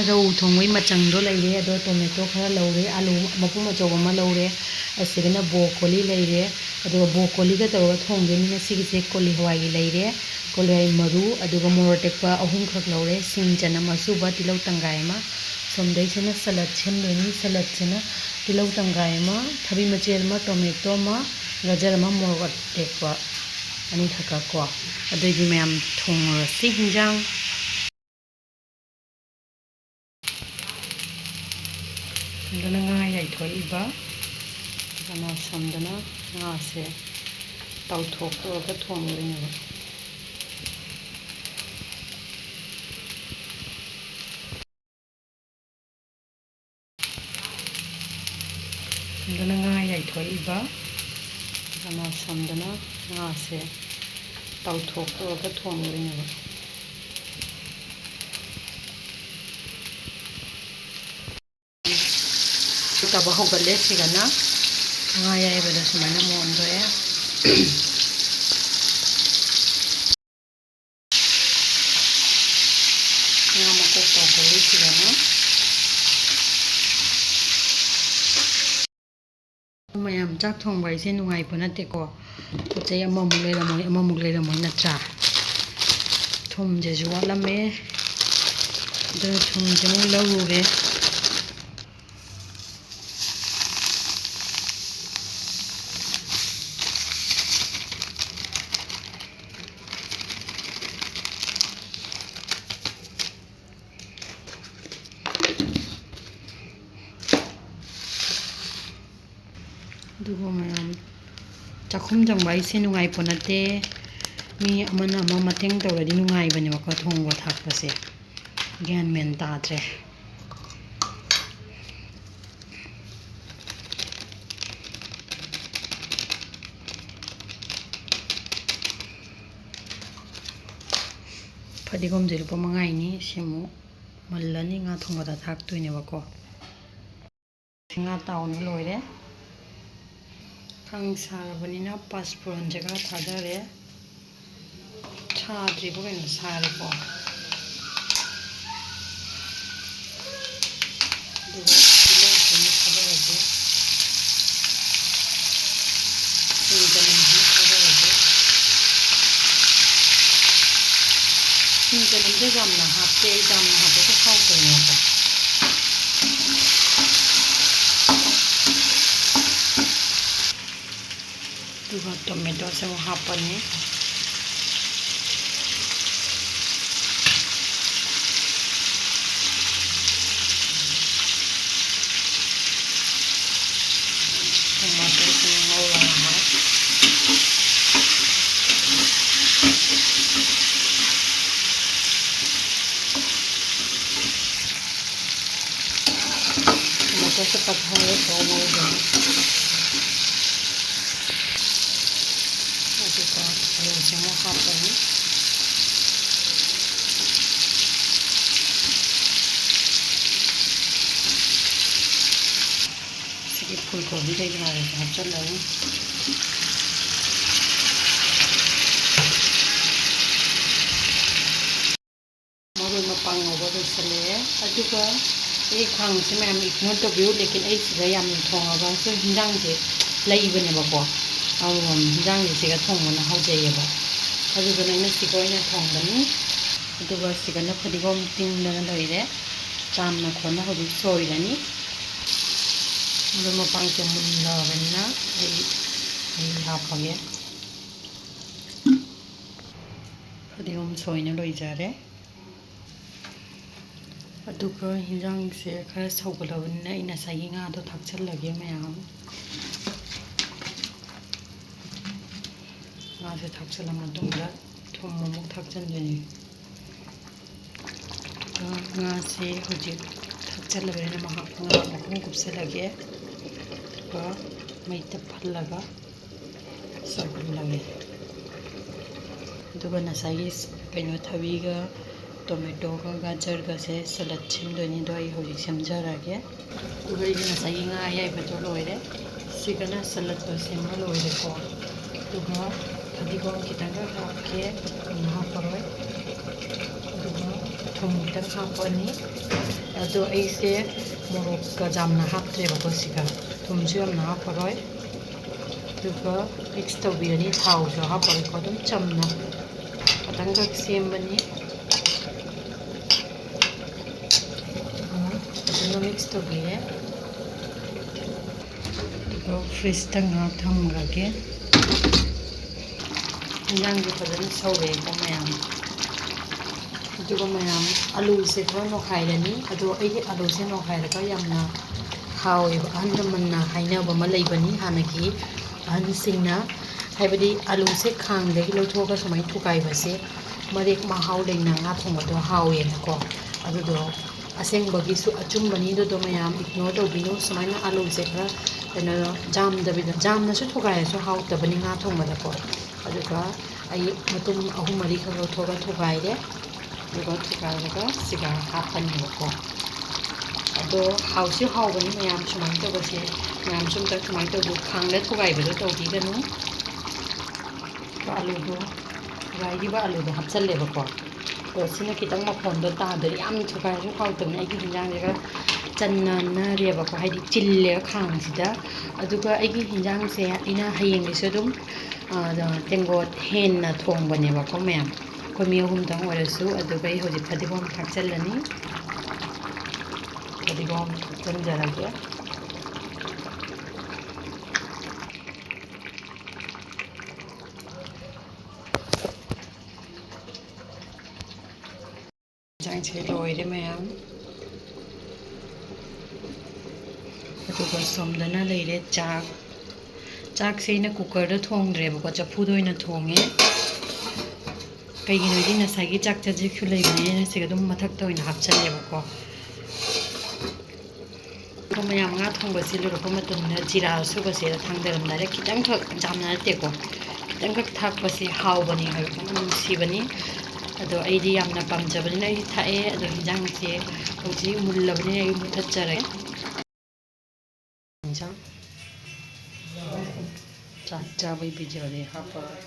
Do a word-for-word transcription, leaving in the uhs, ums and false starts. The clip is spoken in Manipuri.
ꯔꯧ ꯊꯣꯡꯕꯒꯤ ꯃꯆꯪꯗꯣ ꯂꯩꯔꯦ, ꯑꯗꯣ ꯇꯣꯃꯦꯇꯣ ꯈꯔ ꯂꯧꯔꯦ, ꯑꯥꯂꯨ ꯃꯄꯨꯝ ꯑꯆꯧꯕ ꯑꯃ ꯂꯧꯔꯦ, ꯑꯁꯤꯒꯅ ꯕ꯭ꯔꯣꯀꯣꯂꯤ ꯂꯩꯔꯦ, ꯑꯗꯨꯒ ꯕ꯭ꯔꯣꯀꯣꯂꯤꯒ ꯇꯧꯔꯒ ꯊꯣꯡꯗꯣꯏꯅꯤꯅ ꯁꯤꯒꯤꯁꯦ ꯀꯣꯂꯤ ꯍꯋꯥꯏꯒꯤ ꯂꯩꯔꯦ, ꯀꯣꯂꯤ ꯍꯋꯥꯏ ꯃꯔꯨ, ꯑꯗꯨꯒ ꯃꯣꯔꯣꯛ ꯑꯇꯦꯛꯄ ꯑꯍꯨꯝꯈꯛ ꯂꯧꯔꯦ, ꯁꯤꯡ ꯆꯅꯝ ꯑꯁꯨꯕ, ꯇꯤꯜꯍꯧ ꯇꯪꯈꯥꯏ ꯑꯃ, ꯁꯣꯝꯗꯩꯁꯤꯅ ꯁꯂꯠ ꯁꯦꯝꯗꯣꯏꯅꯤ, ꯁꯂꯠꯁꯤꯅ ꯇꯤꯜꯍꯧ ꯇꯪꯈꯥꯏ ꯑꯃ, ꯊꯕꯤ ꯃꯆꯦꯠ ꯑꯃ, ꯇꯣꯃꯦꯇꯣ ꯑꯃ, ꯒꯖꯔ ꯑꯃ, ꯃꯣꯔꯣꯛ ꯑꯇꯦꯛꯄ ꯑꯅꯤꯈꯛꯀ ꯀꯣ꯫ ꯑꯗꯨꯑꯣꯏꯗꯤ ꯃꯌꯥꯝ ꯊꯣꯡꯉꯨꯔꯁꯤ ꯍꯤꯟꯖꯥꯡ꯫ ꯁꯣꯝꯗꯅ ꯉꯥ ꯌꯥꯏꯊꯣꯛꯏꯕ, ꯑꯗꯨꯅ ꯁꯣꯝꯗꯅ ꯉꯥꯁꯦ ꯇꯥꯎꯊꯣꯛꯇꯣꯛꯑꯒ ꯊꯣꯡꯗꯣꯏꯅꯦꯕ꯫ ꯁꯣꯝꯗꯅ ꯉꯥ ꯌꯥꯏꯊꯣꯛꯏꯕ, ꯑꯗꯨꯅ ꯁꯣꯝꯗꯅ ꯉꯥꯁꯦ ꯇꯥꯎꯊꯣꯛꯇꯣꯛꯑꯒ ꯊꯣꯡꯗꯣꯏꯅꯦꯕ꯫ ꯇꯥꯕ ꯍꯧꯒꯠꯂꯦ꯫ ꯁꯤꯒꯅ ꯉꯥ ꯌꯥꯏꯕꯗ ꯁꯨꯃꯥꯏꯅ ꯑꯃꯨꯛ ꯑꯣꯟꯊꯣꯛꯑꯦ꯫ ꯉꯥ ꯃꯀꯣꯛ ꯇꯥꯎꯍꯧꯔꯤ ꯁꯤꯒꯅ꯫ ꯃꯌꯥꯝ ꯆꯥꯛ ꯊꯣꯡꯕ ꯍꯥꯏꯁꯦ ꯅꯨꯡꯉꯥꯏꯕ ꯅꯠꯇꯦꯀꯣ꯫ ꯄꯣꯠ ꯆꯩ ꯑꯃꯃꯨꯛ ꯂꯩꯔꯝꯃꯣꯏ, ꯑꯃꯃꯨꯛ ꯂꯩꯔꯝꯃꯣꯏ, ꯅꯠꯇ꯭ꯔꯥ? ꯊꯨꯝꯁꯤꯁꯨ ꯋꯥꯠꯂꯝꯃꯦ꯫ ꯑꯗꯨꯅ ꯊꯨꯝꯁꯦ ꯑꯃꯨꯛ ꯂꯧꯔꯨꯔꯦ꯫ ꯑꯗꯨꯒ ꯃꯌꯥꯝ ꯆꯥꯛꯈꯨꯝ ꯆꯪꯕ ꯍꯥꯏꯁꯦ ꯅꯨꯡꯉꯥꯏꯄꯣꯠ ꯅꯠꯇꯦ꯫ ꯃꯤ ꯑꯃꯅ ꯑꯃ ꯃꯇꯦꯡ ꯇꯧꯔꯗꯤ ꯅꯨꯡꯉꯥꯏꯕꯅꯦꯕꯀꯣ, ꯊꯣꯡꯕ ꯊꯥꯛꯄꯁꯦ꯫ ꯒ꯭ꯌꯥꯟ ꯃꯦꯟ ꯇꯥꯗ꯭ꯔꯦ꯫ ꯐꯗꯤꯒꯣꯝꯁꯦ ꯂꯨꯄꯥ ꯃꯉꯥꯒꯤꯅꯤ꯫ ꯁꯤ ꯑꯃꯨꯛ ꯃꯜꯂꯅꯤ, ꯉꯥ ꯊꯣꯡꯕꯗ ꯊꯥꯛꯇꯣꯏꯅꯦꯕꯀꯣ꯫ ꯉꯥ ꯇꯥꯎꯅ ꯂꯣꯏꯔꯦ꯫ ꯈꯥꯡ ꯁꯥꯔꯕꯅꯤꯅ ꯄꯥꯁꯄꯨꯔꯟꯁꯦ ꯈꯔ ꯊꯥꯗꯔꯦ꯫ ꯁꯥꯗ꯭ꯔꯤꯕ ꯀꯩꯅꯣ? ꯁꯥꯔꯦꯀꯣ꯫ ꯑꯗꯨꯒ ꯇꯤꯜꯍꯧꯁꯤꯃꯨꯛ ꯊꯥꯗꯔꯒꯦ꯫ ꯁꯤꯡ ꯆꯅꯝꯁꯤꯃꯨꯛ ꯊꯥꯗꯔꯒꯦ꯫ ꯁꯤꯡ ꯆꯅꯝꯁꯦ ꯌꯥꯝꯅ ꯍꯥꯞꯇꯦ ꯑꯩ, ꯌꯥꯝꯅ ꯍꯥꯞꯄꯁꯨ ꯍꯥꯎꯇꯕꯅꯦꯕꯀꯣ꯫ ꯑꯗꯨꯒ ꯇꯣꯃꯦꯇꯣꯁꯦ ꯑꯃꯨꯛ ꯍꯥꯞꯄꯅꯤ꯫ ꯇꯣꯃꯦꯇꯣꯁꯦ ꯉꯧꯔꯒ ꯉꯥꯏꯍꯥꯛ꯫ ꯇꯣꯃꯦꯇꯣꯁꯦ ꯄꯠꯊꯔꯦ, ꯊꯥꯎ ꯉꯧꯗꯣꯏꯅꯦ꯫ ꯑꯗꯨꯒ ꯑꯂꯨꯁꯦ ꯑꯃꯨꯛ ꯍꯥꯞꯄꯅꯤ꯫ ꯁꯤꯒꯤ ꯐꯨꯜ ꯀꯣꯕꯤ ꯀꯩꯀꯥꯁꯦ ꯍꯥꯞꯆꯤꯜꯂꯅꯤ꯫ ꯃꯔꯣꯏ ꯃꯄꯥꯡ ꯉꯧꯕ ꯂꯣꯏꯁꯤꯜꯂꯛꯑꯦ꯫ ꯑꯗꯨꯒ ꯑꯩ ꯈꯥꯡꯁꯦ ꯃꯌꯥꯝ ignore ꯇꯧꯕꯤꯌꯨ, ꯂꯦꯀꯤꯟ ꯑꯩ ꯁꯤꯗ ꯌꯥꯝꯅ ꯊꯣꯡꯉꯒꯁꯨ ꯍꯤꯟꯖꯥꯡꯁꯦ ꯂꯩꯕꯅꯦꯕꯀꯣ꯫ ꯑꯗꯨꯒ ꯍꯤꯟꯖꯥꯡꯁꯦ ꯁꯤꯒ ꯊꯣꯡꯕꯅ ꯍꯥꯎꯖꯩꯌꯦꯕ꯫ ꯑꯗꯨꯗꯨꯅ ꯑꯩꯅ ꯁꯤꯒ ꯑꯣꯏꯅ ꯊꯣꯡꯒꯅꯤ꯫ ꯑꯗꯨꯒ ꯁꯤꯒꯅ ꯐꯗꯤꯒꯣꯝ ꯇꯤꯡꯗꯅ ꯂꯩꯔꯦ꯫ ꯆꯥꯝꯅ ꯈꯣꯠꯅ ꯍꯧꯖꯤꯛ ꯁꯣꯏꯔꯅꯤ꯫ ꯃꯔꯣꯏ ꯃꯄꯥꯡꯁꯦ ꯃꯨꯜꯂꯕꯅꯤꯅ ꯑꯩ ꯃꯍꯤ ꯍꯥꯞꯄꯒꯦ꯫ ꯐꯗꯤꯒꯣꯝ ꯁꯣꯏꯅ ꯂꯣꯏꯖꯔꯦ꯫ ꯑꯗꯨꯒ ꯍꯤꯟꯖꯥꯡꯁꯦ ꯈꯔ ꯁꯧꯒꯠꯂꯕꯅꯤꯅ ꯑꯩ ꯉꯁꯥꯏꯒꯤ ꯉꯥꯗꯣ ꯊꯥꯛꯆꯜꯂꯒꯦ ꯃꯌꯥꯝ꯫ ꯉꯥꯁꯦ ꯊꯥꯛꯆꯜꯂ ꯃꯇꯨꯡꯗ ꯊꯨꯝ ꯑꯃꯨꯛ ꯊꯥꯛꯆꯟꯗꯣꯏꯅꯤ꯫ ꯉꯥꯁꯦ ꯍꯧꯖꯤꯛ ꯊꯥꯛꯆꯜꯂꯕꯅꯤꯅ ꯃꯍꯥꯛ ꯉꯥ ꯃꯈꯨꯝ ꯀꯨꯞꯁꯜꯂꯒꯦ꯫ ꯑꯗꯨꯒ ꯃꯩ ꯇꯞꯍꯜꯂꯒ ꯁꯧꯍꯜꯂꯒꯦ꯫ ꯑꯗꯨꯒ ꯉꯁꯥꯏꯒꯤ ꯀꯩꯅꯣ ꯊꯕꯤꯒ ꯇꯣꯃꯦꯇꯣꯒ ꯒꯥꯖꯔꯒꯁꯦ ꯁꯂꯠ ꯁꯦꯝꯗꯣꯏꯅꯤ꯫ ꯑꯗꯣ ꯑꯩ ꯍꯧꯖꯤꯛ ꯁꯦꯝꯖꯔꯒꯦ꯫ ꯑꯗꯨꯒ ꯑꯩꯒꯤ ꯉꯁꯥꯏꯒꯤ ꯉꯥ ꯑꯌꯥꯏꯕꯗꯣ ꯂꯣꯏꯔꯦ꯫ ꯁꯤꯒꯅ ꯁꯂꯠꯇꯣ ꯁꯦꯝꯕ ꯂꯣꯏꯔꯦꯀꯣ꯫ ꯑꯗꯨꯒ ꯐꯗꯤꯒꯣꯝ ꯈꯤꯇꯪꯒ ꯍꯥꯞꯀꯦ, ꯌꯥꯝꯅ ꯍꯥꯞꯄꯔꯣꯏ꯫ ꯑꯗꯨꯒ ꯊꯨꯝ ꯈꯤꯇꯪ ꯍꯥꯞꯄꯅꯤ꯫ ꯑꯗꯣ ꯑꯩꯁꯦ ꯃꯣꯔꯣꯛꯀ ꯌꯥꯝꯅ ꯍꯥꯞꯇ꯭ꯔꯦꯕꯀꯣ ꯁꯤꯒ꯫ ꯊꯨꯝꯁꯨ ꯌꯥꯝꯅ ꯍꯥꯞꯄꯔꯣꯏ꯫ ꯑꯗꯨꯒ mix ꯇꯧꯕꯤꯔꯅꯤ꯫ ꯊꯥꯎꯁꯨ ꯍꯥꯞꯄꯔꯣꯏꯀꯣ꯫ ꯑꯗꯨꯝ ꯆꯝꯅ ꯈꯇꯪꯈꯛ ꯁꯦꯝꯕꯅꯤ꯫ ꯐꯖꯅ mix ꯇꯧꯕꯤꯔꯦ꯫ ꯑꯗꯨꯒ fridgeꯇ ꯉꯥꯏꯍꯥꯛ ꯊꯝꯈ꯭ꯔꯒꯦ꯫ ꯏꯟꯖꯥꯡꯁꯦ ꯐꯖꯅ ꯁꯧꯔꯦꯀꯣ ꯃꯌꯥꯝ꯫ ꯑꯗꯨꯒ ꯃꯌꯥꯝ, ꯑꯂꯨꯁꯦ ꯈꯔ ꯅꯣꯏꯈꯥꯏꯔꯅꯤ꯫ ꯑꯗꯣ ꯑꯩꯗꯤ ꯑꯂꯨꯁꯦ ꯅꯣꯏꯈꯥꯏꯔꯒ ꯌꯥꯝꯅ ꯍꯥꯎꯋꯦꯕ꯫ ꯑꯍꯜ ꯂꯃꯟꯅ ꯍꯥꯏꯅꯕ ꯑꯃ ꯂꯩꯕꯅꯤ ꯍꯥꯟꯅꯒꯤ ꯑꯍꯟꯁꯤꯡꯅ, ꯍꯥꯏꯕꯗꯤ ꯑꯂꯨꯁꯦ ꯈꯥꯡꯗꯒꯤ ꯂꯧꯊꯣꯛꯑꯒ ꯁꯨꯃꯥꯏꯅ ꯊꯨꯒꯥꯏꯕꯁꯦ ꯃꯔꯦꯛ ꯃꯍꯥꯎ ꯂꯩꯅ ꯉꯥ ꯊꯣꯡꯕꯗꯣ ꯍꯥꯎꯋꯦꯅꯀꯣ꯫ ꯑꯗꯨꯗꯣ ꯑꯁꯦꯡꯕꯒꯤꯁꯨ ꯑꯆꯨꯝꯕꯅꯤ꯫ ꯑꯗꯨꯗꯣ ꯃꯌꯥꯝ ignore ꯇꯧꯕꯤꯅꯨ꯫ ꯁꯨꯃꯥꯏꯅ ꯑꯂꯨꯁꯦ ꯈꯔ ꯀꯩꯅꯣ ꯌꯥꯝꯗꯕꯤꯗ, ꯌꯥꯝꯅꯁꯨ ꯊꯨꯒꯥꯏꯔꯁꯨ ꯍꯥꯎꯇꯕꯅꯤ ꯉꯥ ꯊꯣꯡꯕꯗꯀꯣ꯫ ꯑꯗꯨꯒ ꯑꯩ ꯃꯇꯨꯝ ꯑꯍꯨꯝ ꯃꯔꯤꯈꯛ ꯂꯧꯊꯣꯛꯑꯒ ꯊꯨꯒꯥꯏꯔꯦ꯫ ꯑꯗꯨꯒ ꯊꯨꯒꯥꯏꯔꯒ ꯁꯤꯒ ꯍꯥꯞꯄꯅꯦꯕꯀꯣ꯫ ꯑꯗꯣ ꯍꯥꯎꯁꯨ ꯍꯥꯎꯕꯅꯤ ꯃꯌꯥꯝ ꯁꯨꯃꯥꯏꯅ ꯇꯧꯕꯁꯦ꯫ ꯃꯌꯥꯝꯁꯨ ꯑꯝꯇ ꯁꯨꯃꯥꯏꯅ ꯇꯧꯕꯤꯌꯨ꯫ ꯈꯥꯡꯗ ꯊꯨꯒꯥꯏꯕꯗꯣ ꯇꯧꯕꯤꯒꯅꯨ꯫ ꯑꯂꯨꯗꯣ, ꯊꯨꯒꯥꯏꯈꯤꯕ ꯑꯂꯨꯗꯣ ꯍꯥꯞꯆꯜꯂꯦꯕꯀꯣ꯫ ꯑꯗꯣ ꯁꯤꯅ ꯈꯤꯇꯪ ꯃꯐꯣꯟꯗꯣ ꯇꯥꯗ꯭ꯔꯗꯤ ꯌꯥꯝ ꯊꯨꯒꯥꯏꯔꯁꯨ ꯍꯥꯎꯇꯕꯅꯤ꯫ ꯑꯩꯒꯤ ꯍꯤꯟꯖꯥꯡꯁꯦ ꯈꯔ ꯆꯟꯅꯅꯔꯦꯕꯀꯣ, ꯍꯥꯏꯗꯤ ꯆꯤꯜꯂꯦꯕ ꯈꯥꯡꯁꯤꯗ꯫ ꯑꯗꯨꯒ ꯑꯩꯒꯤ ꯍꯤꯟꯖꯥꯡꯁꯦ ꯑꯩꯅ ꯍꯌꯦꯡꯒꯤꯁꯨ ꯑꯗꯨꯝ, ꯑ, ꯇꯦꯡꯀꯣꯠ ꯍꯦꯟꯅ ꯊꯣꯡꯕꯅꯦꯕꯀꯣ ꯃꯌꯥꯝ꯫ ꯑꯩꯈꯣꯏ ꯃꯤ ꯑꯍꯨꯝꯗꯪ ꯑꯣꯏꯔꯁꯨ꯫ ꯑꯗꯨꯒ ꯑꯩ ꯍꯧꯖꯤꯛ ꯐꯗꯤꯒꯣꯝ ꯊꯥꯛꯆꯜꯂꯅꯤ꯫ ꯐꯗꯤꯒꯣꯝ ꯊꯥꯛꯆꯟꯖꯔꯒꯦ꯫ ꯌꯦꯟꯁꯥꯡꯁꯦ ꯂꯣꯏꯔꯦ ꯃꯌꯥꯝ꯫ ꯑꯗꯨꯒ ꯁꯣꯝꯗꯅ ꯂꯩꯔꯦ ꯆꯥꯛ꯫ ꯆꯥꯛꯁꯦ ꯑꯩꯅ cookerꯗ ꯊꯣꯡꯗ꯭ꯔꯦꯕꯀꯣ, ꯆꯐꯨꯗ ꯑꯣꯏꯅ ꯊꯣꯡꯉꯦ꯫ ꯀꯩꯒꯤꯅꯣꯗꯤ ꯉꯁꯥꯏꯒꯤ ꯆꯥꯛ ꯆꯖꯤꯛꯁꯨ ꯂꯩꯕꯅꯤꯅ ꯁꯤꯒ ꯑꯗꯨꯝ ꯃꯊꯛꯇ ꯑꯣꯏꯅ ꯍꯥꯞꯆꯜꯂꯦꯕꯀꯣ꯫ ꯑꯗꯣ ꯃꯌꯥꯝ, ꯉꯥ ꯊꯣꯡꯕꯁꯦ ꯂꯣꯏꯔꯛꯄ ꯃꯇꯝꯗ ꯖꯤꯔꯥ ꯑꯁꯨꯕꯁꯦ ꯊꯥꯡꯗꯔꯝꯗꯥꯏꯗ ꯈꯤꯇꯪꯈꯛ, ꯌꯥꯝꯅ ꯅꯠꯇꯦꯀꯣ, ꯈꯤꯇꯪꯈꯛ ꯊꯥꯛꯄꯁꯦ ꯍꯥꯎꯕꯅꯤ ꯍꯥꯏꯕ, ꯃꯅꯝ ꯅꯨꯡꯁꯤꯕꯅꯤ꯫ ꯑꯗꯣ ꯑꯩꯗꯤ ꯌꯥꯝꯅ ꯄꯥꯝꯖꯕꯅꯤꯅ ꯑꯩꯗꯤ ꯊꯥꯛꯑꯦ꯫ ꯑꯗꯣ ꯍꯤꯟꯖꯥꯡꯁꯦ ꯍꯧꯖꯤꯛ ꯃꯨꯜꯂꯕꯅꯤꯅ ꯑꯩ ꯃꯨꯊꯠꯆꯔꯒꯦ꯫ ꯍꯤꯟꯖꯥꯡ ꯆꯥꯛ ꯆꯥꯕꯩ videoꯗꯤ ꯍꯥꯞꯄꯔꯣꯏ꯫